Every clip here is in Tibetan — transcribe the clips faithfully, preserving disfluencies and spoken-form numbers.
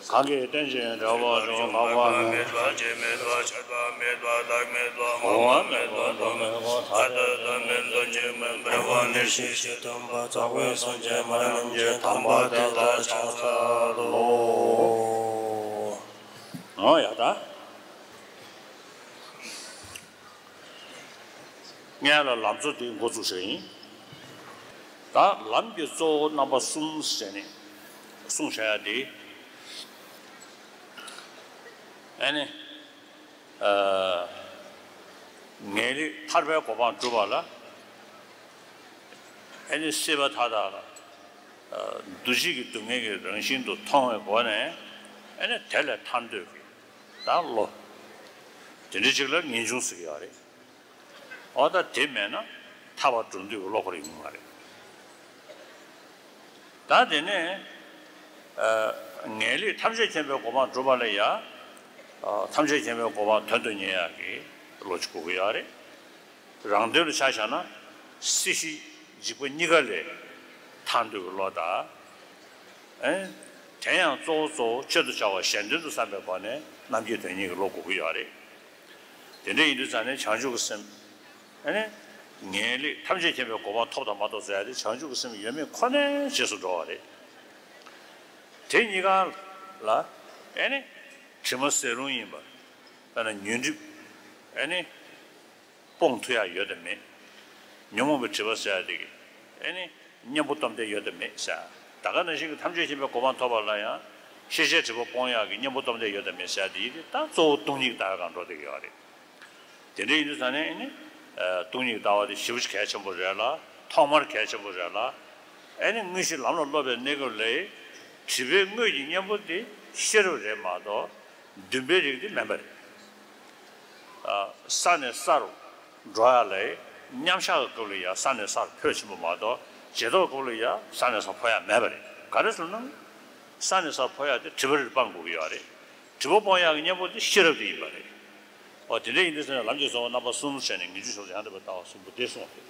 གང་གིས་རྟེན་ཅིང་འབྲེལ་བར་འབྱུང་། འཕགས་པ་མེད་པ་ཅིག་མེད་པ་ཆད་པ་མེད་པ་བདག་མེད་པ་འོང་བ་མེད་པ་འགྲོ་མེད་པ་ཐ་དད་དོན་མེད་དོན་གཅིག་མེད་པ་འབྲལ་བ་ནི་ཤེས་བཞིན་སྟོན་པ་རྩ་བའི་སངས་རྒྱས་མ་ནམ་མཁའི་དམ་པ་དེ་ལ་ཕྱག་འཚལ་ལོ། འོ་ཡ་ད། སྔོན་ལ་ལམ་གཙོ་དེ་འགོ་བཙུགས་བྱས་ཡིན། ད་ལམ་གྱི་གཙོ་བོ་རྣམ་པ་གསུམ་ཟེར་ནས་གསུངས་བྱ་ཡ་དེ། ཨ་ནི། ཨ། ངེས་ལེགས་ཐར་པའི་གོ་འཕང་སྒྲུབ་པ་ལ། ཨ་ནི་སྲིད་པ་མཐའ་དག་ལ། ཨ། འདུ་བྱེད་ཀྱི་སྡུག་བསྔལ་གྱི་རང་བཞིན་དུ་མཐོང་བའི་སྒོ་ནས། ཨ་ནི་དེ་ལས་ཐར་འདོད་ཀྱི། ད་བློ། དེ་འདྲ་ཅིག་ལ་ངེས་འབྱུང་ཟེར་གྱི་ཡོད་རེད། འོ་ད་དེ་མེད་ན་ཐར་པ་སྒྲུབ་འདོད་ཀྱི་བློ་ཁོ་རང་ཡོང་གི་མ་རེད། ད་དེ་ནས། ཨ། ངེས་ལེགས་ཐམས་ཅད་མཁྱེན་པའི་གོ་འཕང་སྒྲུབ་པ་ལ་ཡ། ཨ། ཐམས་ཅད་མཁྱེན་པའི་གོ་འཕང་དོན་དུ་གཉེར་ཡག་གི་བློ་ཅིག་དགོས་ཀྱི་ཡོད་རེད། རང་དོན་ལ་ཆ་བཞག་ན་སྲིད་ཞི་འཇིགས་པ་གཉིས་ཀ་ལས་ཐར་འདོད་ཀྱི་བློ་དང་། ཨེ། དེ་ཡང་གཙོ་བོ་གཙོ་བོ་ཆེད་དུ་བྱ་བ་གཞན་དོན་དུ་བསམ་པའི་སྒོ་ནས་རྣམ་མཁྱེན་དོན་གཉེར་གྱི་བློ་དགོས་ཀྱི་ཡོད་རེད། དེ་འདྲ་ཡིན་དུས་ཙང་ནས་བྱང་ཆུབ་ཀྱི་སེམས། ཨ་ནི། ངེས་ལེགས་ཐམས་ཅད་མཁྱེན་པའི་གོ་འཕང་ཐོབ་དང་མ་ཐོབ་ཟེར་ཡ་དེ་བྱང་ཆུབ་ཀྱི་སེམས་ཡོད་མེད་ཁོ་ནའི་རྗེས་སུ་འགྲོ་བ་རེད། དེ་གཉིས་ཀ་ལ། ཨ་ནི། དྲི་མ་ཟད་རུང་ཡིན་པ། དཔེར་ན་ཉོན་སྒྲིབ། ཨ་ནི། སྤོང་ཐུབ་ཡ་ཡོད་དམ་མེད། ཉོན་མོངས་པའི་སྒྲིབ་པ་ཟེར་ཡ་དེ་གི། ཨེ་ནི། གཉེན་པོ་སྟོབས་ལྡན་ཡོད་དམ་མེད་ཟེར། ད་ག་ནང་བཞིན་གྱི་ཐམས་ཅད་མཁྱེན་པའི་གོ་འཕང་ཐོབ་པ་ལ་ཡང་། ཤེས་བྱའི་སྒྲིབ་པ་སྤོང་ཡག་གི་གཉེན་པོ་སྟོབས་ལྡན་ཡོད་དམ་མེད་ཟེར་ཡ་དེ་ཡིན་ཏེ། ད་གཙོ་བོ་སྟོང་ཉིད་ལྟ་བའི་སྒང་འགྲོ་བསྡད་ཀྱི་ཡོད་རེད། དེ་འདྲ་ཡིན་དུས་ཙང་ནས་ཨེ་ནི། ཨ། སྟོང་ཉིད་ལྟ་བ་དེ་ཞེ་པོ་ཅིག་གལ་ཆེན་པོ་རེད་ལ། ཐོག་མར་གལ་ཆེན་པོ་རེད་ལ། ཨེ་ནི་དངོས་གཞི་ལམ་ལ་སློབ་པའི་གནས་སྐབས་ལ། སྒྲིབ་པའི་དངོས་ཀྱི་གཉེན་པོ་དེ་ཤེས་རབ་རེད་མ་གཏོགས། འདུན་པའི་རིགས་དེ་མིན་པ་རེད། ཨ། ས་ནས་སར་འགྲོ་ཡ་ལ་མཉམ་བཞག་གི་སྐབས་ལ་ཡ་ས་ནས་སར་འཕོས་ཕྱིན་པ་མ་གཏོགས། རྗེས་ཐོབ་སྐབས་ལ་ཡ་ས་ནས་སར་འཕོ་ཡ་མེད་པ་རེད། ག་རེ་ཟེར་ན། ས་ནས་སར་འཕོ་ཡ་དེ་སྒྲིབ་པ་རེ་སྤང་དགོས་ཀྱི་ཡོད་རེད། སྒྲིབ་པ་སྤོང་ཡག་གི་གཉེན་པོ་དེ་ཤེས་རབ་དེ་ཡིན་པ་རེད། འོ་དེ་འདྲ་ཡིན་དུས་ཙང་ནས་ལམ་གྱི་གཙོ་བོ་རྣམ་པ་གསུམ་བྱས་ནས་ངེས་འབྱུང་ཕྱོགས་སུ་ཡང་དག་པའི་ལྟ་བ་གསུམ་པོ་དེ་གསུངས་ཏེ།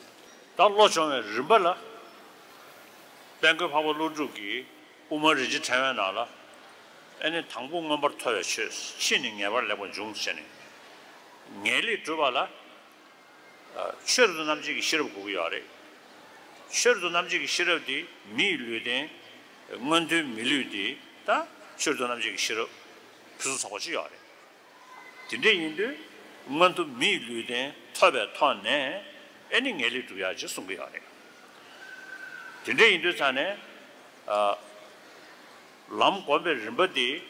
ད་བློ་སྦྱོང་བའི་རིམ་པ་ལ། དཔལ་མགོན་འཕགས་པ་ཀླུ་སྒྲུབ་ཀྱིས་དབུ་མ་རིན་ཆེན་ཕྲེང་བའི་ནང་ལ། ཨེ་ནི་དང་པོ་མངོན་པར་མཐོ་བའི་ཆོས། ཕྱིས་ནི་ངེས་པར་ལེགས་པར་འབྱུང་ཞེས་ནས། ངེས་ལེགས་སྒྲུབ་པ་ལ། ཨ། ཆོས་རབ་ཏུ་རྣམ་འབྱེད་ཀྱི་ཤེས་རབ་དགོས་ཀྱི་ཡོད་རེད། ཆོས་རབ་ཏུ་རྣམ་འབྱེད་ཀྱི་ཤེས་རབ་དེ་མི་ཡི་ལུས་རྟེན། མངོན་མཐོའི་མི་ལུས་དེ་ད་ཆོས་རབ་ཏུ་རྣམ་འབྱེད་ཀྱི་ཤེས་རབ་ཕུན་སུམ་ཚོགས་པ་ཅིག་ཡོད་རེད། དེ་འདྲ་ཡིན་དུས་མངོན་མཐོ་མི་ཡི་ལུས་རྟེན་ཐོབ་པའི་ཐོག་ནས་ཨེ་ནི་ངེས་ལེགས་སྒྲུབ་ཡག་ཅིག་གསུང་གི་ཡོད་རེད། དེ་འདྲ་ཡིན་དུས་ཙང་ནས། ཨ། ལམ་སྒོམ་པའི་རིམ་པ་འདི།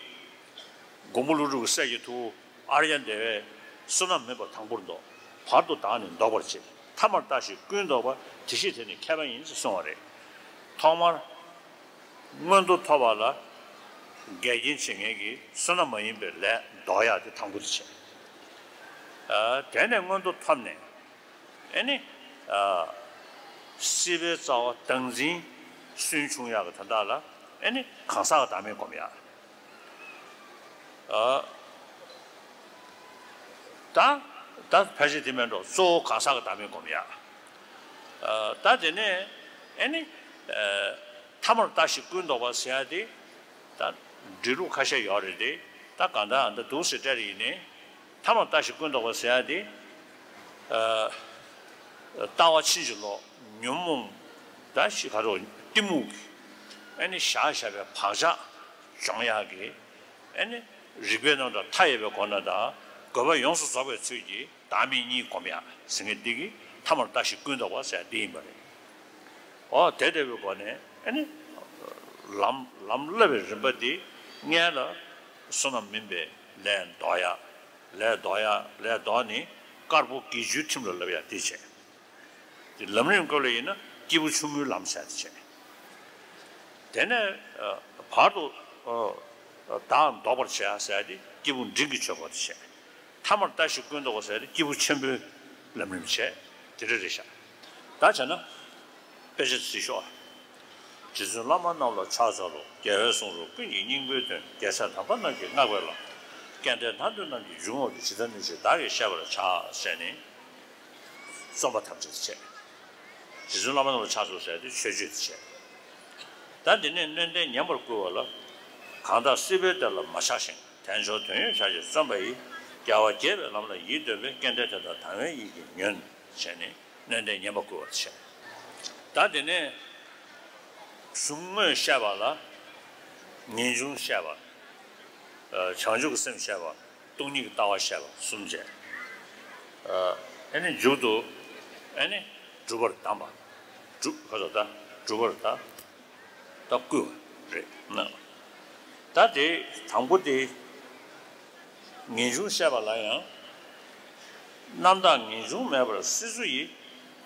མགོན་པོ་ཀླུ་སྒྲུབ་ཀྱི་སྲས་ཀྱི་ཐུ་བོ་ཨཱརྱ་དེ་བས་བསོད་ནམས་མིན་པ་དང་པོར་འདོགས། བར་དུ་བདག་ནི་འདོགས་པར་བྱེད། ཐ་མར་ལྟ་ཞིག་ཀུན་ལྡོག་པ། དེ་ཤེས་དེ་ནི་མཁས་པ་ཡིན། ཅེས་གསུངས་པ་རེད། ཐོག་མར་མངོན་མཐོ་ཐོབ་པ་ལ་འགལ་རྐྱེན་བྱེད་མཁན་གྱི་བསོད་ནམས་མ་ཡིན་པའི་ལས་ལྡོག་ཡག་དེ་དང་པོ་དེ་བྱས། ཨ། དེ་ནས་མངོན་མཐོ་ཐོབ་ནས། ཨེ་ནི། ཨ། སྲིད་པའི་རྩ་བ་བདག་འཛིན་སུན་ཕྱུང་ཡག་གི་དོན་དག་ལ། ཨེ་ནི་གང་ཟག་གི་བདག་མེད་སྒོམ་ཡག་ཨ། ད་ད་ཕལ་ཆེར་དེ་མིན་འགྲོ། གཙོ་བོ་གང་ཟག་གི་བདག་མེད་སྒོམ་ཡག་ཨ། ད་དེ་ནས་ཨེ་ནི། ཨ། ཐ་མར་ལྟ་ཞིག་ཀུན་ལྡོག་པ་ཟེར་ཡག་དེ། ད་འབྲི་ལུགས་ཁ་ཤས་ཡོད་རེད་དེ། ད་གང་ལྟར་ཨ་ད་འདུག་སེ་སྤྲད་རེ་ཡིན་ནའི། ཐ་མར་ལྟ་ཞིག་ཀུན་ལྡོག་པ་ཟེར་ཡག་དེ། ཨ། ལྟ་བ་ཕྱིན་ཅི་ལོག་ཉོན་མོངས་ད་ཞིག་ག་རོ་གཏི་མུག་གི་ཨེ་ནི་བཞག་བཞག་པའི་བག་ཆགས་སྦྱོང་ཡག་གི་ཨེ་ནི་རིགས་པའི་རྣམ་གྲངས་མཐའ་ཡས་པའི་སྒོ་ནས་དང་། དགོས་པ་ཡོངས་སུ་རྫོགས་པའི་ཚུལ་གྱིས་བདག་མེད་གཉིས་སྒོམ་ཡག་ཟེར་མཁན་འདི་གིས་ཐ་མར་ལྟ་ཞིག་ཀུན་ལྡོག་པ་ཟེར་ཡག་འདི་ཡིན་པ་རེད། འོ་དེ་ལྟ་བུའི་སྒོ་ནས་ཨེ་ནི་ལམ་ལམ་བསླབ་པའི་རིམ་པ་འདི་སྔོན་ལ་བསོད་ནམས་མིན་པའི་ལས་ལྡོག་ཡག་ལས་ལྡོག་ཡག་ལས་ལྡོག་ནི་དཀར་པོ་དགེ་བཅུའི་ཁྲིམས་ལ་བསླབ་ཡག་དེ་བྱས། དེ་ལམ་རིམ་སྐོར་ལ་ཡིན་ན་སྐྱེས་བུ་ཆུང་ངུའི་ལམ་ཟེར་དེ་བྱས། དེ་ནས་ཨ་བར་དུ་ཨ་བདག་ལྡོག་པར་བྱེད་ཡག་ཟེར་དེ་སྐྱེས་བུ་འབྲིང་གི་ཆོས་སྐོར་དེ་བྱས། ཐ་མར་ལྟ་ཞིག་ཀུན་ལྡོག་པ་ཟེར་དེ་སྐྱེས་བུ་ཆེན་པོའི་ལམ་རིམ་བྱས། དེ་འདྲ་རེད་ཤག་ད་བྱས་ན། དཔེ་ཆ་གཟིགས་ཤོག་རྗེ་བཙུན་བླ་མ་རྣམས་ལ་ཕྱག་འཚལ་ལོ། རྒྱལ་བའི་གསུང་རབ་ཀུན་གྱི་སྙིང་པོའི་དོན། རྒྱལ་སྲས་དམ་པ་རྣམས་ཀྱིས་བསྔགས་པའི་ལམ། སྐལ་ལྡན་ལྷ་འདུས་རྣམས་ཀྱི་འཇུག་ངོགས་ཀྱི། ཇི་ལྟར་གནས་བྱེད་བདག་གིས་བཤད་པར་བྱ། ཟེར་ནས་རྩོམ་པ་ཐམས་ཅད་བྱས། རྗེ་བཙུན་བླ་མ་རྣམས་ལ་ཕྱག་འཚལ་ཟེར་ཏེ་མཆོད་བརྗོད་བྱས། ད་འདི་ནས་སྣོད་ལྡན་ཉན་པར་བསྐུལ་བ་ལ། གང་དག་སྲིད་པའི་གཏེར་ལ་མ་ཆགས་ཤིང་། དལ་འབྱོར་དོན་ཡོད་བྱ་ཕྱིར་བརྩོན་པ་ཡིས། རྒྱལ་བ་དགྱེས་པའི་ལམ་ལ་ཡིད་རྟོན་པའི། སྐལ་ལྡན་དེ་དག་དང་བའི་ཡིད་ཀྱིས་ཉོན། བྱས་ནས་ནན་ཏན་ཉན་པ་བསྐུལ་བར་བྱ། ད་དེ་ནས་གཟུངས་དངོས་བཤད་པ་ལ་ངེས་འབྱུང་བཤད་པ། བྱང་ཆུབ་ཀྱི་སེམས་བཤད་པ། སྟོང་ཉིད་ཀྱི་ལྟ་བ་བཤད་པ་གསུམ་བྱས། ཨ་ནི་མཇུག་ཏུ་ཨ་ནི་སྒྲུབ་པར་གདམས་པ། སྒྲུབ་ཁ་ཚོ་ད་སྒྲུབ་པར་ད་ད་བསྐུལ་བ་རེད་ན། ད་དེ་དང་པོ་དེ་ངེས་འབྱུང་བཤད་པ་ལ་ཡང་། རྣམ་དག་ངེས་འབྱུང་མེད་པར་སྲིད་མཚོ་ཡི།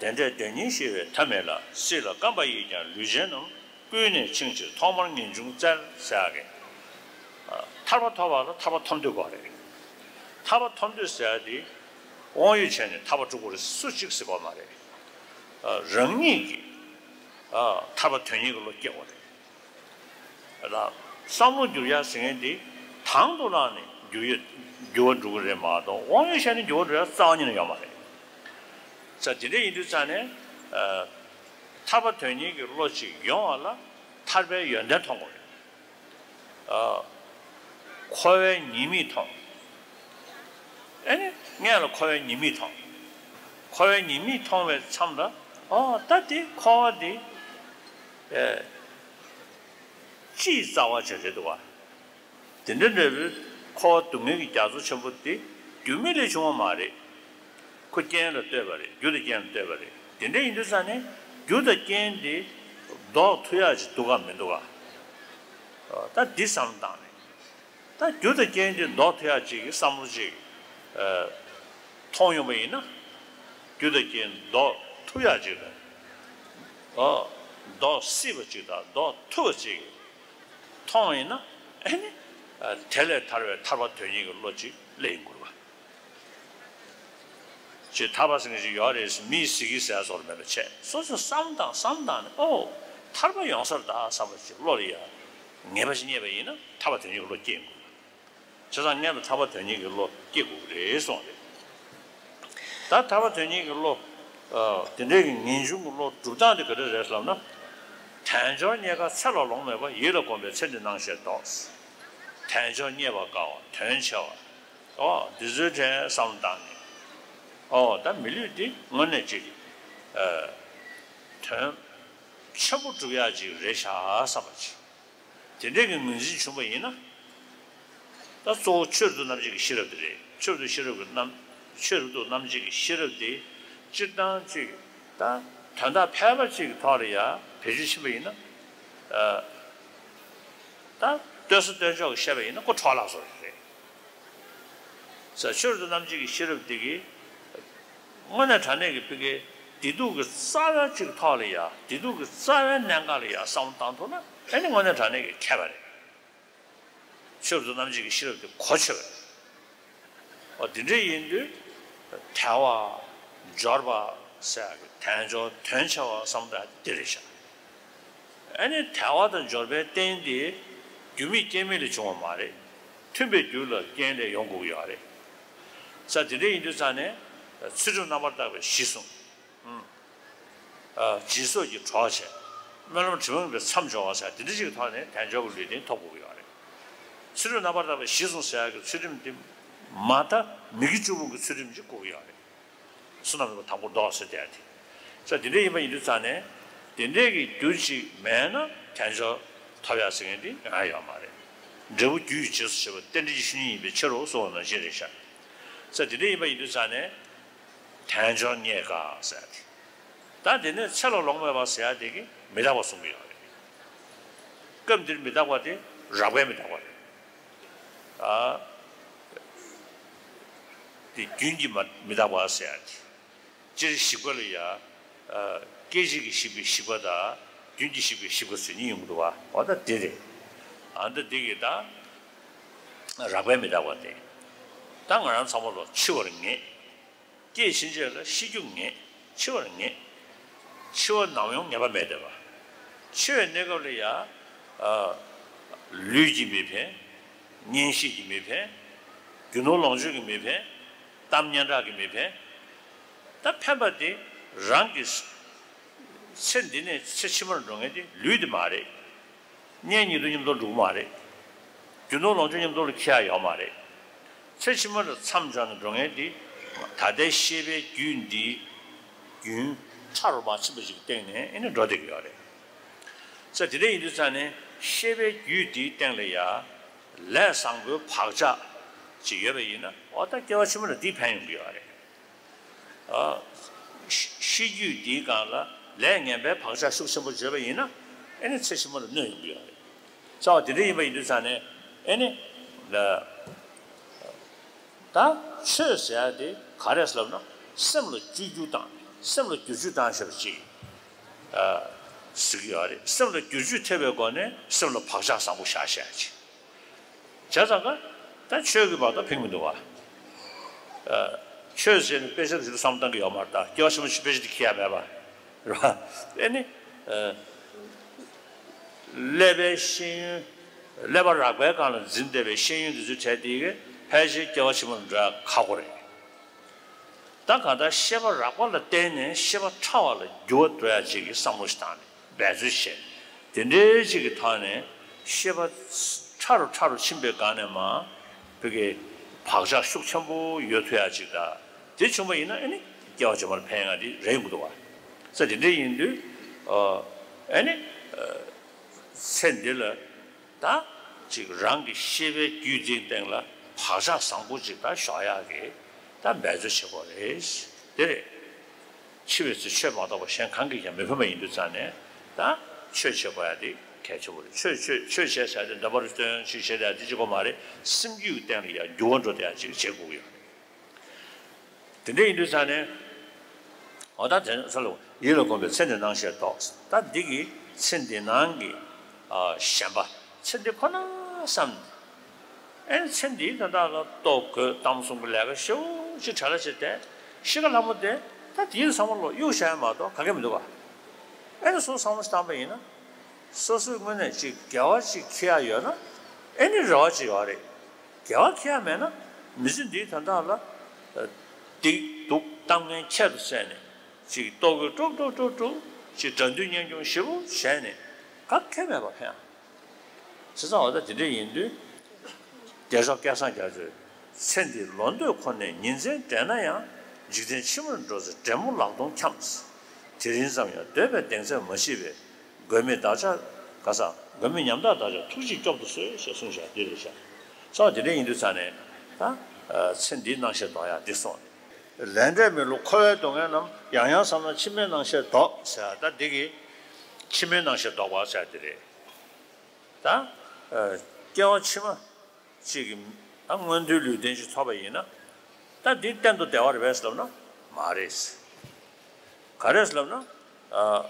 དེ་འདྲའི་དོན་ཉིད་ཤེས་པའི་ཐབས་མེད་ལ། སྲིད་ལ་རྐང་པ་ཡིས་ཀྱང་ལུས་ཅན་རྣམས། ཀུན་ནས་འཆིང་ཕྱིར་ཐོག་མར་ངེས་འབྱུང་བཙལ་ཟེར་ཡག་གི། ཐར་པ་ཐོབ་པ་ལ་ཐར་པ་ཐོབ་འདོད་དགོས་རེད། ཐར་པ་ཐོབ་འདོད་ཟེར་ཡག་དེ་དབང་ཡོད་བྱས་ནས་ཐར་པ་སྒྲུབ་དགོས་རེད། སུ་གཅིག་ཟེར་དགོས་མ་རེད། རང་ཉིད་ཀྱིས་ཐར་པ་དོན་གཉེར་གྱི་བློ་སྐྱེ་དགོས་རེད། ལ། བསམ་བློ་འགྱུར་ཡག་ཟེར་མཁན་དེ་དང་དུ་བླངས་ནས་འགྱུར་ཡོད་འགྱུར་བ་འགྲོ་གི་རེད་མ་གཏོགས། དབང་ཡོད་བྱས་ནས་འགྱུར་བ་འགྲོ་ཡག་རྩ་བ་ཉིད་ནས་ཡོད་མ་རེད། ས་དེ་འདྲ་ཡིན་དུས་ཙང་ནས། ཐར་པ་དོན་གཉེར་གྱི་བློ་ཅིག་ཡོང་བ་ལ་ཐར་པའི་ཡོན་ཏན་མཐོང་དགོས་རེད། འཁོར་བའི་ཉེས་དམིགས་མཐོང་། ཨེ་ནི་སྔོན་ལ་འཁོར་བའི་ཉེས་དམིགས་མཐོང་། འཁོར་བའི་ཉེས་དམིགས་མཐོང་བའི་མཚམས་ལ། ཨོ་ད་དེ་འཁོར་བ་དེ་སྤྱིའི་རྩ་བ་ཅིག་རེད་འདུག་བ། དེ་འདྲ་འདྲ་བའི་འཁོར་བ་སྡུག་བསྔལ་གྱི་རྒྱ་མཚོ་ཆེན་པོ་དེ་རྒྱུ་མེད་ལས་བྱུང་བ་མ་རེད། ཁོ་རྐྱེན་ལ་ལྟོས་པ་རེད། རྒྱུ་དང་རྐྱེན་ལ་ལྟོས་པ་རེད། དེ་འདྲ་ཡིན་དུས་ཙང་ནས་རྒྱུ་དང་རྐྱེན་དེ་ལྡོག་ཐུབ་ཡག་ཅིག་འདུག་གམ་མི་འདུག་གམ། ད་འདི་བསམ་བློ་བཏང་ནས། ད་རྒྱུ་དང་རྐྱེན་དེ་ལྡོག་ཐུབ་ཡག་ཅིག་གི་བསམ་བློ་ཅིག་མཐོང་ཡོང་པ་ཡིན་ན། རྒྱུ་དང་རྐྱེན་ལྡོག་ཐུབ་ཡག་ཅིག་དང་། ལྡོག་སྲིད་པ་ཅིག་དང་ལྡོག་ཐུབ་པ་ཅིག་མཐོང་བ་ཡིན་ན། ཨེ་ནི། དེ་ལས་ཐར་བའི་ཐར་པ་དོན་གཉེར་གྱི་བློ་ཅིག་སླེབས་ཡོང་དགོས་རེད་པ། ཅེས་ཐར་པ་ཟེར་མཁན་ཞིག་ཡོད་རེད་ཟེར་མིས་ཟེར་གི་ཟེར་བཟོ་འདྲ་མེད་པ་བྱས། སོ་སོས་བསམ་བཏང་བསམ་བཏང་ནས། ཨོ། ཐར་པ་ཡོང་ས་རེད་ད་བསམ་པ་ཅིག་བློ་ལ་ཡ་ངེས་པ་ཞིག་རྙེད་པ་ཡིན་ན་ཐར་པ་དོན་གཉེར་གྱི་བློ་སྐྱེ་ཡོང་གི་རེད། བྱས་ཙང་སྔོན་ལ་ཐར་པ་དོན་གཉེར་གྱི་བློ་སྐྱེ་དགོས་ཀྱི་རེད་གསུངས་རེད། ད་ཐར་པ་དོན་གཉེར་གྱི་བློ། དེ་འདྲའི་གི་ངེས་འབྱུང་གི་བློ་སྒྲུབ་སྟངས་དེ་ག་འདྲ་རེད་ལབ་ན། དལ་འབྱོར་རྙེད་དཀའ་ཚེ་ལ་ལོང་མེད་པ། ཡིད་ལ་གོམས་པས་ཚེ་འདི་སྣང་ཞེས་འདོགས། དལ་འབྱོར་རྙེད་པར་དཀའ་བ་དོན་ཆེ་བ། ཨོ་འདི་ཚོའི་གྲས་བསམ་བློ་བཏང་ནས། ཨོ་ད་མི་ལུས་འདི་དངོས་གནས་ཅིག་དོན་ཆེན་པོ་སྒྲུབ་ཡག་ཅིག་རེད་ཤག་བསམ་པ་ཅིག་དེ་འདྲས་ཀྱི་ངོས་འཛིན་བྱུང་བ་ཡིན་ན། ད་གཙོ་བོ་ཆོས་རབ་ཏུ་རྣམ་འབྱེད་ཀྱི་ཤེས་རབ་དེ་རེད། ཆོས་རབ་ཏུ་ཤེས་རབ་ཀྱི་རྣམ། ཆོས་རབ་ཏུ་རྣམ་འབྱེད་ཀྱི་ཤེས་རབ་དེ་སྤྱིར་བཏང་ཅིག་ད་དོན་དག་ཕལ་པ་ཅིག་གི་ཐོག་ལ་ཡ་བེད་སྤྱོད་ཕྱིན་པ་ཡིན་ན། ད་ལྟོས་ས་ལྟོས་འཇོག་གི་བཤད་པ་ཡིན་ན་ཁོ་འཕྲོ་བརླག་བཟོ་རེད། ས་ཆོས་རབ་ཏུ་རྣམ་འབྱེད་ཀྱི་ཤེས་རབ་དེ་གིས་དངོས་གནས་དྲང་གནས་ཀྱི་ཕ་གིའི་བདེ་སྡུག་གི་རྩ་བའི་ཅིག་ཐོག་ལ་ཡ། བདེ་སྡུག་གི་རྩ་བའི་གནད་འགག་ལ་ཡ་བསམ་བློ་བཏང་ཐུབ་ན། ཨེ་ནི་དངོས་གནས་དྲང་གནས་ཀྱི་མཁས་པ་རེད། ཆོས་རབ་ཏུ་རྣམ་འབྱེད་ཀྱི་ཤེས་རབ་དེ་གོ་ཆོད་པ་རེད། འོ་དེ་འདྲ་ཡིན་དུས་དལ་བ་འབྱོར་པ་ཟེར་ཡག་གི་དལ་འབྱོར་དོན་ཆེ་བ་བསམ་བློ་དེ་རེད་ཤག་ཨ་ནི་དལ་བ་དང་འབྱོར་པའི་རྟེན་དེ་རྒྱུ་མེད་རྐྱེན་མེད་ལས་བྱུང་བ་མ་རེད། མཐུན་པའི་རྒྱུ་ལ་རྐྱེན་ལས་ཡོང་དགོས་ཀྱི་ཡོད་རེད། ས་དེ་འདྲ་ཡིན་དུས་ཙང་ནས་ཚུལ་ཁྲིམས་རྣམ་པར་དག་པའི་གཞི་བཟུང་། སྦྱིན་སོགས་ཀྱིས་གྲོགས་བྱས། སྨོན་ལམ་དྲི་མ་མེད་པའི་མཚམས་སྦྱོར་བ་ཟེར་དེ་འདྲ་ཞིག་གི་ཐོག་ནས་དལ་འབྱོར་གྱི་ལུས་རྟེན་ཐོབ་དགོས་ཀྱི་ཡོད་རེད། ཚུལ་ཁྲིམས་རྣམ་པར་དག་པའི་གཞི་བཟུང་ཟེར་ཡག་གི་ཚུལ་ཁྲིམས་དེ་མ་དག་མི་དགེ་བཅུ་སྤོང་གི་ཚུལ་ཁྲིམས་ཅིག་དགོས་ཀྱི་ཡོད་རེད། བསོད་ནམས་རྣམ་པར་དང་པོར་ལྡོག་ཟེར་དེ་ཡ་དེ། ས་དེ་འདྲ་ཡིན་པ་ཡིན་དུས་ཙང་ནས་དེ་འདྲའི་གི་རྒྱུ་ཅིག་མེད་ན་དལ་འབྱོར་ཐོབ་ཡག་ཟེར་མཁན་དེ་ཡོང་ཡག་ཡོད་མ་རེད། འབྲས་བུ་རྒྱུ་ཡི་རྗེས་སུ་བྱེད་པ་རྟེན་འབྲེལ་གྱི་ཆོས་ཉིད་ཡིན་པའི་ཕྱིར་རོ་གསུངས་པ་ནང་བཞིན་རེད་ཤག་ས་དེ་འདྲ་ཡིན་པ་ཡིན་དུས་ཙང་ནས་དལ་འབྱོར་རྙེད་དཀའ་ཟེར་ཡག་དེ། ད་དེ་ནས་ཚེ་ལ་ལོང་མེད་པ་ཟེར་ཡག་དེ་གི་མི་རྟག་པ་གསུང་གི་ཡོད་རེད། སྐབས་འདིར་མི་རྟག་པ་དེ་རགས་པའི་མི་རྟག་པ་རེད། ཨ། དེ་རྒྱུན་གྱི་མ་མི་རྟག་པ་ཟེར་ཡག་དེ། སྤྱིར་ཞིག་པ་ལ་ཡ། ཨ། སྐད་ཅིག་གིས་ཞིག་པའི་ཞིག་པ་དང་རྒྱུན་གྱིས་ཞིག་པའི་ཞིག་པ་ཟེར་གཉིས་ཡོང་གི་འདུག་བ། འོ་ད་དེ་རེད། ཨ་ད་དེ་གི་ད་རགས་པའི་མི་རྟག་པ་དེ། ད་ང་རང་ཚང་མ་ལོ་འཆི་བར་ངེས། སྐྱེས་ཕྱིན་ཆད་ལ་ཤི་རྒྱུ་ངེས། འཆི་བར་ངེས། འཆི་བ་ནམ་ཡོང་ངེས་པ་མེད་བསྡད་པ། འཆི་བའི་གནས་སྐབས་ལ་ཡ། ཨ། ལུས་ཀྱིས་མི་ཕན། གཉེན་བཤེས་ཀྱིས་མི་ཕན། རྒྱུ་ནོར་ལོངས་སྤྱོད་ཀྱིས་མི་ཕན། གཏམ་སྙན་གྲགས་ཀྱིས་མི་ཕན། ད་ཕན་པ་དེ་རང་གི་ཚེ་འདི་ནས་ཚེ་ཕྱི་མར་འགྲོ་མཁན་དེ་ལུས་དེ་མ་རེད། གཉེན་ཉེ་དུ་མཉམ་དུ་འགྲོ་གི་མ་རེད། རྒྱུ་ནོར་ལོངས་སྤྱོད་མཉམ་དུ་ལ་འཁྱེར་ཡ་ཡོད་མ་རེད། ཚེ་ཕྱི་མ་ལ་མཚམས་སྦྱར་ནས་འགྲོ་མཁན་འདི། ད་ལྟའི་ཤེས་པའི་རྒྱུད་འདི། རྒྱུན་ཕྲ་རུ་མ་ཕྱིན་པ་ཞིག་གི་སྟེང་ནས་ཨེ་ནི་འགྲོ་བསྡད་ཀྱི་ཡོད་རེད། ས་དེ་འདྲ་ཡིན་དུས་ཙང་ནས་ཤེས་པའི་རྒྱུད་འདིའི་སྟེང་ལ་ཡ། ལས་བཟང་པོའི་བག་ཆགས་ཅིག་ཡོད་པ་ཡིན་ན་འོ་ད་སྐྱེ་བ་ཕྱི་མ་ལ་འདི་ཕན་ཡོང་གི་ཡོད་རེད། ཨ། ཤི་ཤི་རྒྱུད་འདིའི་སྒང་ལ་ལས་ངན་པའི་བག་ཆགས་ཤུགས་ཆེན་པོ་བརྗོད་པ་ཡིན་ན་ཨེ་ནི་ཚེ་ཕྱི་མ་ལ་གནོད་ཡོང་གི་ཡོད་རེད། རྩ་བ་དེ་འདྲ་ཡིན་པ་ཡིན་དུས་ཙང་ནས་ཨེ་ནི། ད་ཆོས་ཟེར་ཡ་དེ་ག་རེ་ཟེར་ལབ་ན་སེམས་ལ་བཅོས་བསྒྱུར་དང་སེམས་ལ་བསྒྱུར་བཅོས་བཏང་ཤེས་པ་ཅིག་ཟེར་གྱི་ཡོད་རེད། སེམས་ལ་བསྒྱུར་བཅོས་ཐེབས་པའི་སྒོ་ནས་སེམས་ལ་བག་ཆགས་བཟང་པོ་བཞག་ཤེས་ཡ་ཅིག་བྱས་ཙང་ཀ་ད་ཆོས་ཀྱི་བར་དུ་ཕན་གྱི་མི་འདུག་བ། ཆོས་ཟེར་ནས་དཔེ་ཆ་ཞིག་བསམ་བཏང་གི་ཡོད་མ་རེད། ད་སྐྱེ་བ་ཕྱི་མ་ཞིག་དཔེ་ཆ་དེ་ཁྱེར་ཡ་མེད་པ་རེད་བ། ཨེ་ནི། ཀླད་པའི་ཤེས་ཡོན། ཀླད་པ་རགས་པའི་སྒང་ལ་འཛིན་བསྡད་པའི་ཤེས་ཡོན་དེ་ཚོའི་གྲས་དེ་གི་ཕལ་ཆེར་སྐྱེ་བ་ཕྱི་མ་ལ་འགྲོ་ཡ་ཁག་པོ་རེད། ད་གང་ལྟར་ཤེས་པ་རགས་པ་ལ་བརྟེན་ནས་ཤེས་པ་ཕྲ་བ་ལ་འགྱུར་བ་འགྲོ་ཡ་ཅིག་གི་བསམ་བློ་ཞིག་བཏང་ནས་འབད་རྩོལ་བྱས། དེ་འདྲའི་ཅིག་གི་ཐོག་ནས་ཤེས་པ་ཕྲ་རུ་ཕྲ་རུ་ཕྱིན་པའི་སྒང་ནས་མ་བོད་ཀྱི་བག་ཆགས་ཤུགས་ཆེན་པོ་ཡོད་ཐུབ་ཡ་ཅིག་ད་དེ་བྱུང་བ་ཡིན་ན་ཨེ་ནི་སྐྱེ་བ་ཕྱི་མར་ཕན་ཡ་དེ་རེད་ཡོང་གི་འདུག་བ། ས་དེ་འདྲ་ཡིན་དུས་ཨ་ནི་ཚེ་འདི་ལ། ད་ཅིག་རང་གི་ཤེས་པའི་རྒྱུད་འཛིན་སྟེང་ལ་བག་ཆགས་བཟང་པོ་ཅིག་ད་ཞོག་ཡག་གི་ད་འབད་རྩོལ་བྱེད་དགོས་རེད། དེ་རེད། འཆི་བའི་ཚེ་ཆོས་མ་གཏོགས་པ་གཞན་གང་གིས་ཀྱང་མི་ཕན་པ་ཡིན་དུས་ཙང་ནས་ད་ཆོས་བྱེད་དགོས་ཡ་དེ་གལ་ཆེན་པོ་རེད། ཆོས་ཆོས་ཆོས་བྱས་ཟེར་ཏེ་འདོན་པར་སྟོན་ཞིག་བྱེད་ཡ་དེ་གཅིག་པོ་མ་རེད། སེམས་རྒྱུད་སྟེང་ལ་ཡང་འགྱུར་བ་འགྲོ་བསྡད་ཡ་ཅིག་བྱེད་དགོས་ཀྱི་ཡོད་རེད། དེ་འདྲ་ཡིན་དུས་ཙང་ནས། འོ་ད་དེ་ཚོ་ལ་ཡིད་ལ་གོམས་པའི་ཚེ་འདི་སྣང་ཤས་ལྡོག་ད་འདི་གི་ཚེ་འདི་སྣང་གི་ཨ་ཞེན་པ། ཚེ་འདི་ཁོ་ན་བསམ་ནས། ཨེ་ཚེ་འདིའི་དོན་དག་ལ་ལྟོ་གོས་གཏམ་གསུམ་གྱི་ལས་ཀ་ཞེ་པོ་ཅིག་བྲེལ་བ་བྱས་ཏེ་ཤི་ཁ་ལྷ་མོ་དེ་ད་དེའི་བསམ་བློ་གཡུག་བཞག་ཡ་མ་གཏོགས་ག་གེ་མི་འདུག་ག་ཨེ་ནི་སོ་སོ་བསམ་བློ་བཏང་པ་ཡིན་ན། སོ་སོའི་དངོས་གནས་ཅིག་དགེ་བ་ཅིག་འཁྱེར་ཡ་ཡོད་ན་ཨེ་ནི་རེ་བ་ཅིག་ཡོད་རེད། དགེ་བ་འཁྱེར་ཡ་མེད་ན་མི་ཚེ་འདིའི་དོན་དག་ལ་སྡིག་སྡུག་གཏམ་ངན་ཁྱད་དུ་བསད་ནས་ཅིག་ལྟོ་གོས་དཀྲུག་དཀྲུག་དཀྲུག་དཀྲུག་ཅིག་དགྲ་འདུལ་གཉེན་སྐྱོང་ཞེ་པོ་བྱས་ནས་ག་གེ་མེད་པ་ཕན་ཡ། བྱས་ཙང་འོ་ད་དེ་འདྲ་ཡིན་དུས། རྒྱལ་མཆོག་སྐལ་བཟང་རྒྱ་མཚོས། ཚེ་འདི་ལོ་འདོད་ཁོ་ནས་ཉིན་མཚན་འདྲེས་ན་ཡང་། འཇིག་རྟེན་ཕྱི་མར་འགྲོ་ཚེ་འབྲས་མོ་ལག་སྟོང་འཁྱམས། དེ་རིང་ཙམ་ཡང་འདོད་པའི་གདེང་ཚད་མ་ཞི་བས། མགོན་མེད་བདག་ཅག་ག་ས་མགོན་མེད་ཉམ་ཐག་བདག་ཅག་ཐུགས་རྗེས་སྐྱོབ་ཏུ་གསོལ་ཞེས་གསུངས་བཞག་འདི་རེད་བཞག་ས་བ་དེ་འདྲ་ཡིན་དུས་ཙང་ནས་ད་ཚེ་འདིའི་སྣང་ཤས་ལྡོག་ཡག་འདི་སོང་ནས། ལས་འབྲས་མི་བསླུ་འཁོར་བའི་སྡུག་བསྔལ་རྣམས། ཡང་ཡང་བསམ་ན་ཕྱི་མའི་སྣང་ཤས་ལྡོག་ཟེར་ཡ་ད་འདི་གི་ཕྱི་མའི་སྣང་ཤས་ལྡོག་པ་ཟེར་ཡ་འདི་རེད། ད། ཨ། སྐྱེ་བ་ཕྱི་མ་གཅིག་གི་ཨ་མངོན་མཐོའི་ལུས་རྟེན་ཞིག་ཐོབ་པ་ཡིན་ན། ད་འདི་གཏན་དུ་བདེ་བ་རེད་པས་ལབ་ན་མ་རེད། ག་རེ་ལབ་ན། ཨ།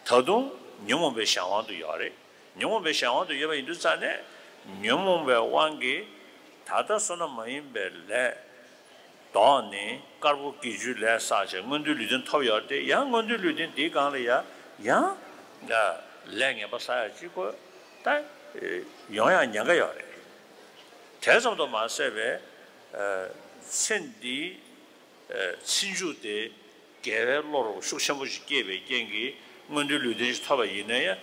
ད་དུང་ཉོན་མོངས་པའི་གཞན་དབང་དུ་ཡོད་རེད། ཉོན་མོངས་པའི་གཞན་དབང་དུ་ཡོད་པ་ཡིན་དུས་ཙང་ནས་ཉོན་མོངས་པའི་དབང་གིས་ད་ལྟ་བསོད་ནམས་མ་ཡིན་པའི་ལས། ལྡོག་ནས་དཀར་པོ་དགེ་བཅུའི་ལས་བསགས་བྱས་མངོན་མཐོའི་ལུས་རྟེན་ཐོབ་ཡོད་དེ་ཡང་མངོན་མཐོའི་ལུས་རྟེན་འདིའི་སྒང་ལ་ཡང་ཡང་ལས་ངན་པ་བསགས་ཡ་གཅིག་པོ་ད་ཡོང་ཡ་ཉེན་ཁ་ཡོད་རེད། དེ་ཙམ་དུ་མ་ཟད་པའི་ཚེ་འདིའི་ཚེ་མཇུག་དེ་དགེ་བའི་བློ་རུ་ཤུགས་ཆེན་པོ་ཞིག་སྐྱེས་པའི་རྐྱེན་གྱིས་མངོན་མཐོའི་ལུས་རྟེན་ཞིག་ཐོབ་པ་ཡིན་ན་ཡང་།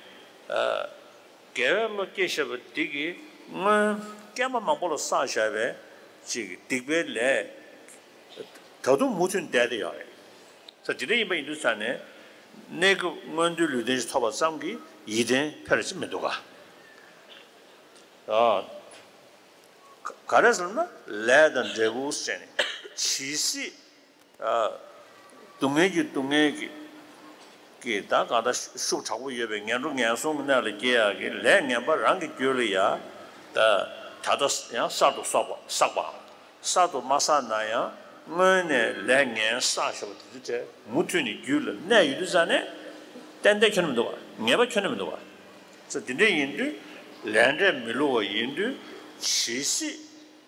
དགེ་བའི་བློ་སྐྱེས་བཞག་པ་འདི་གིས་སྔོན་རྐྱེན་པ་མང་པོ་ལ་བསགས་བཞག་པའི་ཅིག་སྡིག་པའི་ལས་ད་དུང་མུ་མཐུད་བསྡད་དེ་ཡོད་རེད། ས་དེ་འདྲ་ཡིན་པ་ཡིན་དུས་ས་ནས་གནས་སྐབས་མངོན་མཐོའི་ལུས་རྟེན་ཞིག་ཐོབ་པ་ཙམ་གྱིས་ཡིད་བརྟན་ཕེར་ཅིག་མི་འདུག་ག་ཨ། ག་རེ་ཟེར་ན་ལས་དང་འབྲས་བུ་ཟེར་ནས་ཇི་སྲིད། སྡུག་བསྔལ་གྱི་སྡུག་བསྔལ་གྱི་གི་ད་གང་ལྟར་ཤུགས་དྲག་པོ་ཡོད་པའི་ངན་འགྲོ་ངན་སོང་གི་གནས་ལ་སྐྱེ་ཡག་གི་ལས་ངན་པ་རང་གི་རྒྱུད་ལ་ཡ་ད་ད་ལྟ་ཡང་གསར་དུ་བསགས་པ་བསགས་པའམ་གསར་དུ་མ་བསགས་ན་ཡང་སྔོན་ནས་ལས་ངན་བསགས་བཞག་པ་དེ་ཚོ་བྲལ་མུ་མཐུད་ནས་རྒྱུད་ལ་གནས་ཡོད་དུས་ཙང་ནས་ཏན་ཏན་ཁྱོན་ནས་མི་འདུག་བ། ངེས་པ་ཁྱོན་ནས་མི་འདུག་བ། ཙང་དེ་འདྲ་ཡིན་དུས་ལས་འབྲས་མི་བསླུ་བ་ཡིན་དུས་ཇི་སྲིད།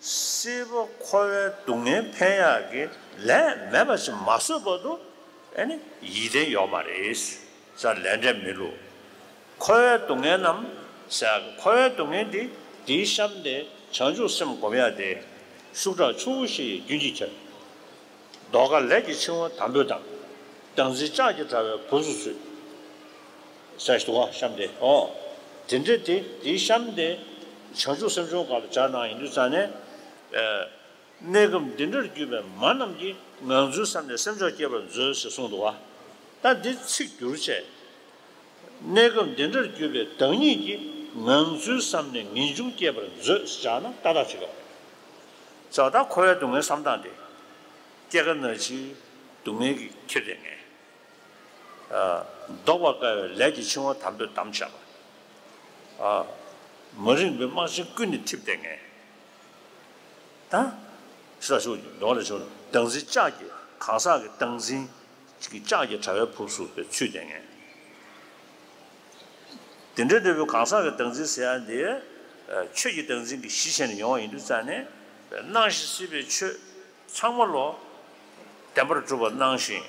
སྲིད་པ་འཁོར་བའི་སྡུག་བསྔལ་འཕེན་ཡག་གི་ལས་མེད་པ་ཞིག་མ་བཟོས་བར་དུ་ཨ་ནི་ཡིད་བརྟན་ཡོད་མ་རེད། ས་ལས་འབྲས་མི་བསླུ། འཁོར་བའི་སྡུག་བསྔལ་རྣམས་ཟེར་ཡག་གི་འཁོར་བའི་སྡུག་བསྔལ་འདི་དེའི་གཤམ་དེ་བྱང་ཆུབ་སེམས་སྒོམ་ཡག་དེ་ཤུགས་དྲག་ཆུ་བོ་བཞི་ཡི་རྒྱུན་གྱིས་ཁྱེར། ཟློས་གར་ལས་ཀྱི་འཆིང་བ་དམ་པོས་དང་། སྦྲང་རྩི་ལྕགས་ཀྱི་དྲ་བས་སྦུབས་སུ་ཚུད། ཟེར་ཞིག་འདུག་ག་གཤམ་དེ་ཨོ། དེ་འདྲ་དེ་དེའི་གཤམ་དེ། བྱང་ཆུབ་སེམས་མཆོག་སྒང་ལ་སྦྱར་གནང་ཡིན་དུས་ཙང་ནས། ཨ། གནས་སྐབས་འདི་འདྲར་གྱུར་པའི་མ་རྣམས་ཀྱིས། ངང་ཚུལ་བསམས་ནས་སེམས་མཆོག་བསྐྱེད་པར་མཛོད་ཅེས་གསུངས་འདུག་བ། ད་འདི་ཚིག་བསྒྱུར་བྱས། གནས་སྐབས་འདི་འདྲར་གྱུར་པའི་བདག་ཉིད་ཀྱིས། ངང་ཚུལ་བསམས་ནས་ངེས་འབྱུང་བསྐྱེད་པར་མཛོད་ཅེས་བྱས་ན་ཏག་ཏག་ཅིག་རེད། ཙང་ད་འཁོར་བའི་སྡུག་བསྔལ་བསམ་སྟངས་དེ། སྐྱེ་རྒ་ན་འཆིའི་སྡུག་བསྔལ་གྱིས་ཁྱེར་བསྡད་མཁན། ཨ། བཟློག་པར་དཀའ་བའི་ལས་ཀྱི་འཆིང་བ་དམ་པོས་བསྡམས་བཞག་པ། ཨ། མ་རིག་པའི་རྨག་ཆེན་ཀུན་ནས་འཐིབས་བསྡད་མཁན། ད། ས་ཕྱོགས་ཀྱི་མདོ་ལ་ཕྱོགས་བདག་འཛིན་ལྕགས་ཀྱི་གང་ཟག་གི་བདག་འཛིན་གྱི་ལྕགས་ཀྱི་དྲ་བའི་སྦུབས་སུ་ཚུད་བསྡད་མཁན། དེ་འདྲའི་འདྲ་བའི་གང་ཟག་གི་བདག་འཛིན་ཟེར་ཡ་འདི། ཨ། ཆོས་ཀྱི་བདག་འཛིན་གྱི་གཞི་བྱས་ནས་ཡོང་བ་ཡིན་དུས་ཙང་ནས། སྣང་ཞིང་སྲིད་པའི་ཆོས་ཚང་མ་ལོ། བདེན་པར་གྲུབ་པར་སྣང་ཞིང་།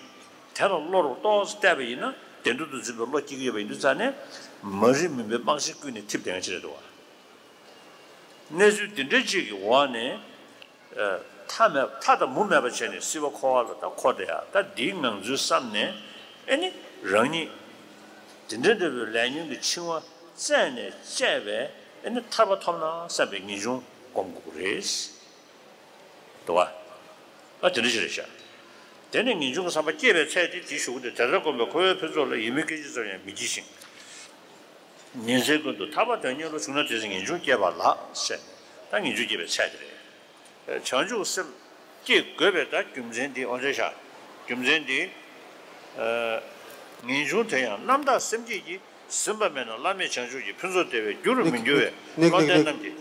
དེ་ལ་བློ་རུ་ཏོག་ཙམ་གཏད་པ་ཡིན་ན། བདེན་གྲུབ་ཏུ་འཛིན་པའི་བློ་སྐྱེ་གི་ཡོད་པ་ཡིན་དུས་ཙང་ནས། མ་རིག་མུན་པའི་རྨང་གཞི་ཀུན་ནས་འཐིབས་བསྡད་མཁན་ཅིག་རེད་འདུག་བ། གནས་ཚུལ་འདི་འདྲ་ཅིག་གི་འོག་ནས། ཨ། མཐའ་མེད་མཐའ་དང་མུ་མེད་པ་བྱས་ནས་སྲིད་པ་འཁོར་བ་ལ་ད་འཁོར་བསྡད་ཡ། ད་འདིའི་ངང་ཚུལ་བསམས་ནས། ཨེ་ནི་རང་ཉིད་འདི་འདྲ་འདྲ་བའི་ལས་ཉོན་གྱི་འཆིང་བ་རྩད་ནས་བཅད་པའི། ཨེ་ནི་ཐར་པ་ཐོབ་ན་བསམ་པའི་ངེས་འབྱུང་སྒོམ་དགོས་ཀྱི་རེད། འདུག་བ། ཨ། དེ་འདྲ་ཞིག་རེད་ཤག་དེ་ནས་ངེས་འབྱུང་གི་བསམ་པ་སྐྱེས་པའི་ཚད་དེ། དེའི་གཞུག་གུ་དེ་ལྟར་བསྒོམས་པས་འཁོར་བའི་ཕུན་ཚོགས་ལ་ཡིད་མི་སྐྱོ་ཅི་ཙམ་ཡང་མི་སྐྱེ་ཞིང་། ཉིན་མཚན་ཀུན་ཏུ་ཐར་པ་དོན་གཉེར་བློ་བྱུང་ན། དེ་ཚེ་ངེས་འབྱུང་སྐྱེས་པ་ལགས་ཟེར་ནས། ད་ངེས་འབྱུང་སྐྱེས་པའི་ཚད་དེ་རེད། བྱང་ཆུབ་སེམས་སྐྱེ་དགོས་པའི་ད་རྒྱུ་མཚན་འདི། འོ་འདྲ་ཤག་རྒྱུ་མཚན་འདི། ཨ། ངེས་འབྱུང་དེ་ཡང་རྣམ་དག་སེམས་བསྐྱེད་ཀྱིས། ཟིན་པ་མེད་ན་བླ་མེད་བྱང་ཆུབ་ཀྱི། ཕུན་ཚོགས་བདེ་བའི་རྒྱུ་རུ་མི་འགྱུར་བས། ནིག་བློ་ནིག་ལྡན་ནིག་རྣམས་ཀྱིས།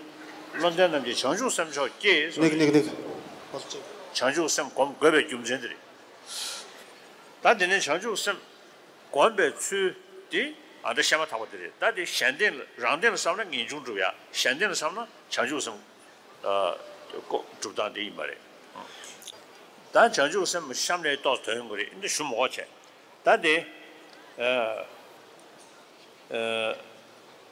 བློ་ལྡན་རྣམས་ཀྱིས་བྱང་ཆུབ་སེམས་མཆོག་བསྐྱེད། ནིག་ནིག་ནིག་བྱང་ཆུབ་སེམས་སྒོམ་དགོས་པའི་རྒྱུ་མཚན་དེ་རེད། ད་དེ་ནས་བྱང་ཆུབ་སེམས་སྒོམ་པའི་ཚུལ་དེ། ཨ། ད་བཤད་མ་ཐག་པ་དེ་རེད། ད་དེ་གཞན་བརྟེན་ལ། རང་བརྟེན་ལ་བསམ་ན་ངེས་འབྱུང་འགྲུབ་ཡ། གཞན་བརྟེན་ལ་བསམ་ན་བྱང་ཆུབ་སེམས། ཨ། སྒོམ་སྒྲུབ་སྟངས་དེ་ཡིན་པ་རེད། ད་བྱང་ཆུབ་སེམས་གཤམ་ནས་ཏོག་ཙམ་དོན་ཡོང་གི་རེད། འདི་ཞུ་མ་དགོས་བྱས། ད་དེ། ཨ། ཨ།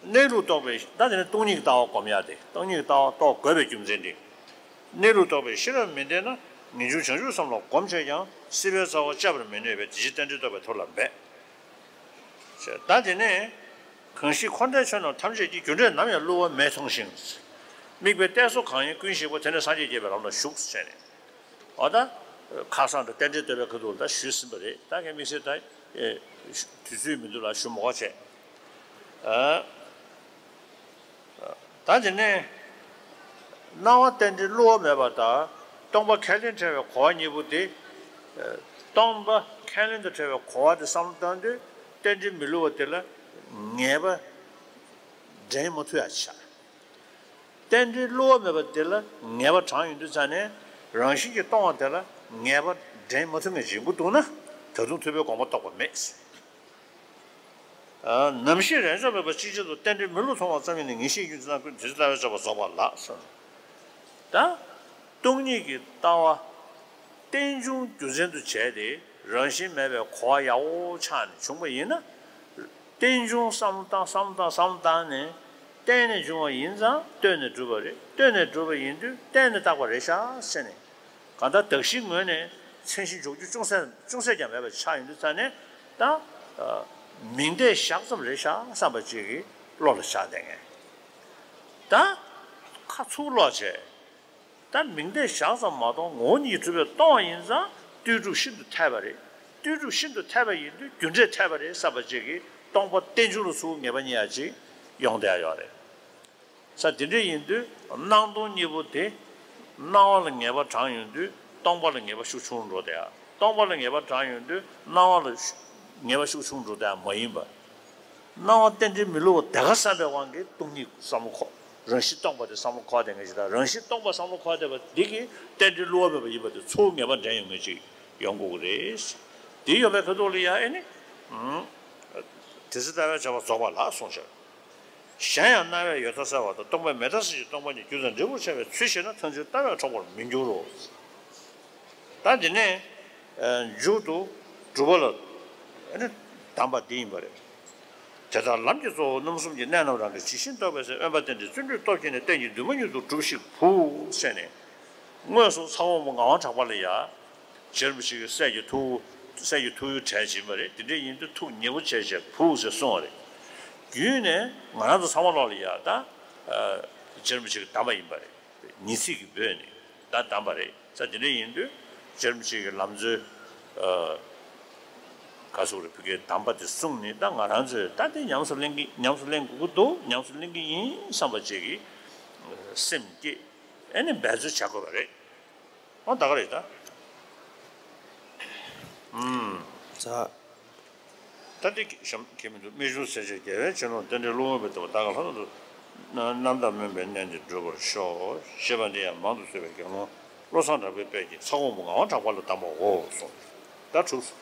གནས་ལུགས་རྟོགས་པའི། ད་དེ་ནི་སྟོང་ཉིད་ཀྱི་ལྟ་བ་སྒོམ་ཡག་དེ། སྟོང་ཉིད་ཀྱི་ལྟ་བ་རྟོགས་དགོས་པའི་རྒྱུ་མཚན་དེ། གནས་ལུགས་རྟོགས་པའི་ཤེས་རབ་མི་ལྡན་ན། ངེས་འབྱུང་བྱང་ཆུབ་སེམས་ལ་སྒོམ་བྱས་ཀྱང་། སྲིད་པའི་རྩ་བ་བཅད་པར་མི་ནུས་པས། དེ་ཕྱིར་རྟེན་འབྲེལ་རྟོགས་པའི་ཐབས་ལ་འབད། ད་དེ་ནས། གང་ཞིག་འཁོར་འདས་ཆོས་རྣམས་ཐམས་ཅད་ཀྱི། རྒྱུ་འབྲས་ནམ་ཡང་བསླུ་བ་མེད་མཐོང་ཞིང་། དམིགས་པའི་གཏད་སོ་གང་ཡིན་ཀུན་ཞིག་པ། དེ་ནི་སངས་རྒྱས་རྒྱས་པའི་ལམ་ལ་ཞུགས་ཟེར་ནས། འོ་ད། ཁ་སང་དུ་རྟེན་འབྲེལ་བསྟོད་པའི་ཁ་ཐུག་ལ་ད་ཞུས་ཟིན་པ་རེད། ད་ངས་དམིགས་བསལ་ད། ཨེ། དུས་ཚོད་མི་འདུག་ལ་ཞུ་མ་དགོས་བྱས། ཨ། ད་དེ་ནས། སྣང་བ་རྟེན་འབྲེལ་བསླུ་བ་མེད་པ་དང་། སྟོང་པ་ཁས་ལེན་བྲལ་བའི་གོ་བ་གཉིས་པོ་དེ། སྟོང་པ་ཁས་ལེན་དང་བྲལ་བའི་གོ་བ་དེ་བསམ་བློ་བཏང་དུས། རྟེན་འབྲེལ་མི་བསླུ་བ་དེ་ལ་ངེས་པ་འདྲེན་མ་ཐུབ་ཡ་ཆགས། རྟེན་འབྲེལ་བསླུ་བ་མེད་པ་དེ་ལ་ངེས་པ་དྲངས་ཡོང་དུས་ཙང་ནས། རང་བཞིན་གྱིས་སྟོང་བ་དེ་ལ་ངེས་པ་འདྲེན་མ་ཐུབ་མཁན་ཞིག་ཡོང་གི་འདུག་ན། ད་དུང་ཐུབ་པའི་དགོངས་པ་རྟོགས་པ་མེད། ནམ་ཞིག་རེས་འཇོག་མེད་པར་ཅིག་ཅར་དུ། རྟེན་འབྲེལ་མི་བསླུ་མཐོང་བ་ཙམ་ཡིན་ན། ངེས་ཤེས་ཀྱི་རྒྱུ་མཚན་ཀུན། དེ་ཚེ་ལྟ་བའི་དཔྱད་པ་རྫོགས་པ་ལགས་ཟེར། ད། སྟོང་ཉིད་ཀྱི་ལྟ་བ། རྟེན་འབྱུང་རྒྱུ་མཚན་དུ་བྱས་ཏེ། རང་བཞིན་མེད་པའི་གོ་བ་ཡག་པོ་ཆགས་ནས་བྱུང་བ་ཡིན་ན། རྟེན་འབྱུང་བསམ་བློ་བཏང་བསམ་བློ་བཏང་བསམ་བློ་བཏང་ནས། བརྟེན་ནས་བྱུང་བ་ཡིན་ཙང་ལྟོས་ནས་གྲུབ་པ་རེད། ལྟོས་ནས་གྲུབ་པ་ཡིན་དུས་བརྟེན་ནས་བཏགས་པ་རེད་ཤག་ཟེར་ནས། གང་ལྟར་གདགས་གཞིའི་ངོས་ནས་མཚན་གཞི་འཇོག་རྒྱུ་ཅུང་ཟད་ཅུང་ཟད་ཀྱང་མེད་པ་ཆགས་ཡོང་དུས་ཙང་ནས། ད། ཨ། མིང་བརྡས་བཞག་ཙམ་རེད་ཤག་བསམ་པ་ཅིག་གི་བློ་ལ་ཤར་བསྡད་མཁན། ད། ཁ་ཚུར་ལོག་བྱས། ད་མིང་བརྡས་བཞག་ཙམ་མ་གཏོགས། ངོ་བོ་ཉིད་ཀྱིས་གྲུབ་པའི་སྟོང་པ་ཡིན་ཙང་ལྟོས་གྲུབ་ཤིན་ཏུ་འཐད་པ་རེད། ལྟོས་གྲུབ་ཤིན་ཏུ་འཐད་པ་ཡིན་དུས་རྒྱུ་འབྲས་འཐད་པ་རེད་བསམ་པ་ཅིག་གིས། སྟོང་པ་རྟེན་འབྱུང་ལ་ཚུར་ངེས་པ་རྙེད་ཡ་ཅིག་ཡོང་བསྡད་ཡ་ཡོད་རེད། ས་དེ་འདྲ་ཡིན་དུས་སྣང་སྟོང་གཉིས་པོ་དེ། སྣང་བ་ལ་ངེས་པ་དྲངས་ཡོང་དུས་སྟོང་པ་ལ་ངེས་པ་ཤུགས་ཆུང་འགྲོ་བསྡད་ཡ། སྟོང་པ་ལ་ངེས་པ་དྲངས་ཡོང་དུས་སྣང་བ་ལ་ཤུ་ངེས་པ་ཤུགས་ཆུང་འགྲོ་བསྡད་ཡ་མ་ཡིན་པ། སྣང་བ་རྟེན་འབྲེལ་མི་བསླུ་བ་དེ་ག་བསམ་པའི་དབང་གིས་སྟོང་ཉིད་བསམ་བློ་འཁོར། རང་བཞིན་སྟོང་པ་དེ་བསམ་བློ་འཁོར་བསྡད་མཁན་ཞིག་དང་། རང་བཞིན་སྟོང་པ་བསམ་བློ་འཁོར་བསྡད་པ་འདི་གིས་རྟེན་འབྲེལ་བསླུ་བ་མེད་པ་ཡིན་པ་དེ་ཚུར་ངེས་པ་འདྲེན་ཡོང་མཁན་ཅིག་ཡོང་དགོས་ཀྱི་རེད། དེ་ཡོད་པའི་ཁ་ཐུག་ལ་ཡ། ཨེ་ནི། ཨང་། དེ་ཚེ་ལྟ་བའི་དཔྱད་པ་རྫོགས་པ་ལགས་གསུངས་ཤག་གཞན་ཡང་སྣང་བས་ཡོད་མཐའ་གསལ་བ་དང་། སྟོང་པའི་མེད་མཐའ་གསལ་ཞིང་། སྟོང་པ་ཉིད་རྒྱུ་དང་འབྲས་བུར་ཤར་བའི་ཚུལ་ཤེས་ན། ཐམས་ཅད་ལྟ་བས་འཕྲོག་པར་མི་འགྱུར་རོ། ད་འདི་ནས། ཨ། མཇུག་ཏུ་སྒྲུབ་པ་ལ། ཨ་ནི། གདམས་པ་འདི་ཡིན་པ་རེད། དེ་ལྟར་ལམ་གྱི་གཙོ་བོ་རྣམ་གསུམ་གྱི། གནད་རྣམས་རང་གིས་ཇི་བཞིན་རྟོགས་པའི་ཚེ། དབེན་པ་རྟེན་འབྲེལ་བརྩོན་འགྲུས་སྟོབས་བསྐྱེད་ནས། རྟེན་གྱི་འདུན་མ་མྱུར་དུ་སྒྲུབས་ཤིག་བུ་ཟེར་ནས། དངོས་སུ་ཚ་བོ་མོ་ངག་དབང་གྲགས་པ་ལ་ཡ། རྗེ་རིན་པོ་ཆེ་གིས་སྲས་ཀྱི་ཐུ་བོ། སྲས་ཀྱི་ཐུ་བོའི་གྲས་བྱིན་པ་རེད། དེ་འདྲ་ཡིན་དུས་ཐུགས་ཉེ་བོ་བྱས་བྱས་བུ་ཟེར་གསུངས་པ་རེད། བརྒྱུད་ནས་ང་རང་ཚོ་ཚང་མ་ལོག་ལ་ཡ། ད། ཨ། རྗེ་རིན་པོ་ཆེ་གི་གདམས་པ་ཡིན་པ་རེད། ཉི་ཚེ་གིས་འབོད་ནས་ད་གདམས་པ་རེད། ས་དེ་འདྲ་ཡིན་དུས་རྗེ་རིན་པོ་ཆེ་གི་ལམ་གཙོའི་ག་སོགས་རེ་བུ་གའི་གདམས་པ་དེ་གསུངས་ནས་ད་ང་རང་ཚོས་ད་དེ་ཉམས་སུ་ལེན་གི་ཉམས་སུ་ལེན་དགོས་ཀྱི་འདུག་ཉམས་སུ་ལེན་གི་ཡིན་བསམ་པ་ཅིག་གི་སེམས་སྐྱེས། ཨེ་ནི་འབད་རྩོལ་བྱ་དགོས་པ་རེད། ཨོ་ད་ག་རེད་ད། ཨུམ། ད་འདི་གཞམ་གྱི་མི་འདུག་རྨད་བྱུང་སེམས་ཅན་རྒྱལ་བའི་སྤྱན་སློང་རྟེན་འབྲེལ་གླུ་དབང་པའི་བསྟོད་པ་ད་ག་ལྷ་ལ་འདུག་རྣམ་དག་སྨོན་པའི་གནས་འདིར་འགྲུབ་པར་ཤོག་ཞེས་པ་འདི་ཡང་མང་དུ་གསོལ་བའི་དགེ་སློང་བློ་བཟང་གྲགས་པའི་དཔལ་གྱིས་ཚ་གོང་མོ་ངག་དབང་གྲགས་པ་ལ་གདམས་པའོ་གསུངས། ད་གྲུབ་སོ།